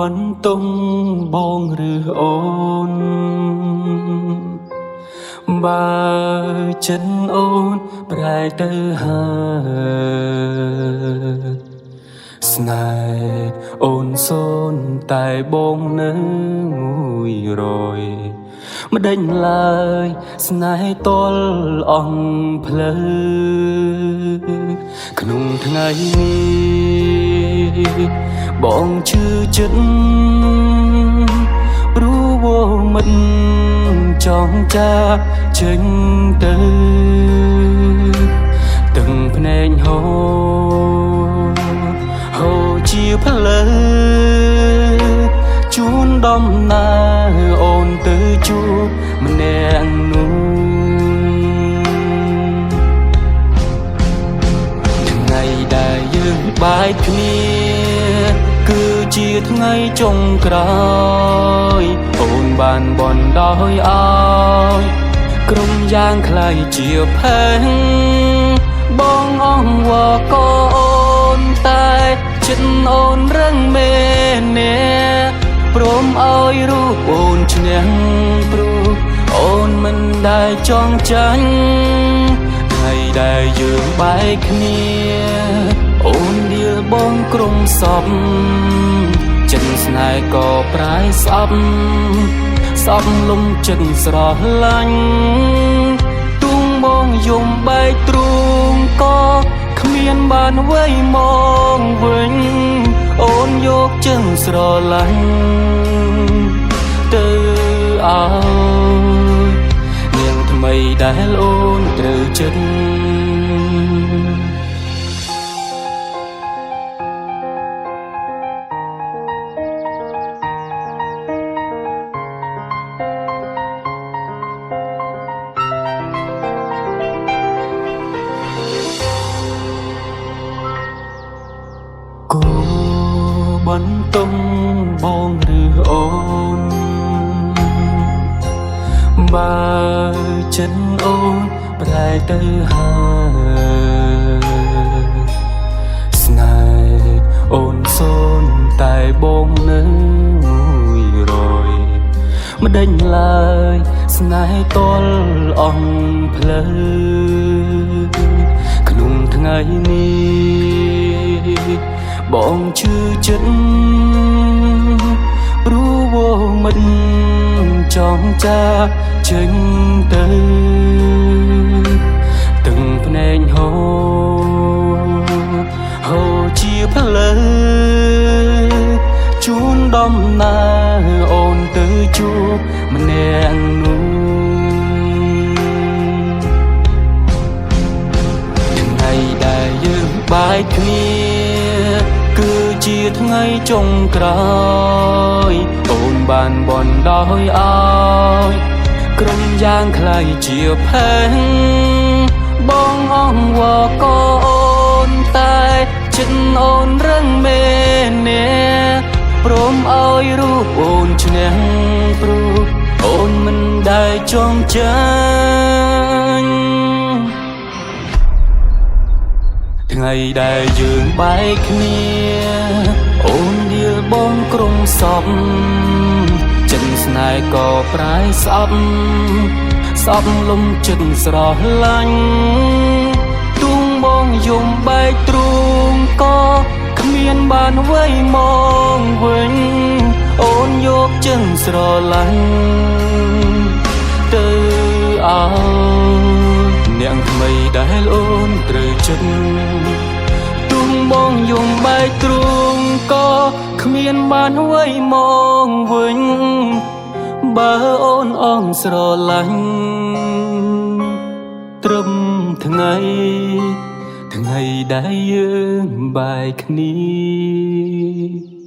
បន្ទុំបងឬអូនបើចិនអូនប្រែទៅហើយស្នេហ៍អូនសូនតែបងនៅមួយរយម្ដេចឡើយស្នេហ៍តលអង្គផ្លូវក្នុងថ្ងៃនេះបងឈឺចិត្តព្រោះមិនចង់ចាកចេញទៅ ទាំងភ្នែកហូរហូរជាផ្លូវជូនដំណើរអូនទៅជួបម្នាក់នោះថ្ងៃដែលយើងបែកគ្នាគឺជាថ្ងៃចុងក្រោយអូនបានបនដោយឲ្យក្រុមយ៉ាងខ្លាយជាផេងបងអងវកអូនតែចិត្តអូនរឹងមេនេព្រមឲ្យរូបអូនឈ្នះព្រោះអូនមិនដែលចង់ចាញ់ថ្ងៃដែលយើងបែកគ្នាអូនដៀលបងក្រុមសពចិនស្នេហ៍ក៏ប្រែស្អប់សពលំចិត្តស្រឡាញ់ទូងបងយំបែកទ្រូងក៏គ្មានបានវ័យមកវិញអូនយកចឹងស្រឡាញ់ទៅឲ្យនាងថ្មីដែលអូនត្រូវចិត្ត គូបន្ទុំបងឬអូនបើចិនអូនប្រែទៅហើយស្នេហ៍អូនសូនតែបងនៅមួយរយម្ដេចឡើយស្នេហ៍តលអង្គផ្លូវក្នុងថ្ងៃនេះបងឈឺចិត្តព្រោះមិនចង់ចាកចេញទៅទាំងភ្នែកហូរហូរជាផ្លូវជូនដំណើរអូនទៅជួបម្នាក់នោះថ្ងៃដែលយើងបែកគ្នាគឺជាថ្ងៃចុងក្រោយអូនបានបនដោយឲ្យក្រុមយ៉ាងខ្លាយជាផេងបងអងវកអូនតែចិត្តអូនរឹងមេនេព្រមឲ្យរូបអូនឈ្នះព្រោះអូនមិនដែលចង់ចាញ់ ថ្ងៃដែលយើងបែកគ្នាអូនដៀលបងក្រុមសពចិនស្នេហ៍ក៏ប្រែស្អប់សពលំចិត្តស្រឡាញ់ទូងបងយំបែកទ្រូងក៏គ្មានបានវ័យមកវិញអូនយកចឹងស្រឡាញ់ទៅឲ្យអ្នកថ្មីដែលអូនត្រូវចិត្តទូងបងយំបែកទ្រូងក៏គ្មានបានវ័យមកវិញបើអូនអងស្រឡាញ់ត្រឹមថ្ងៃថ្ងៃដែលយើងបែកគ្នា។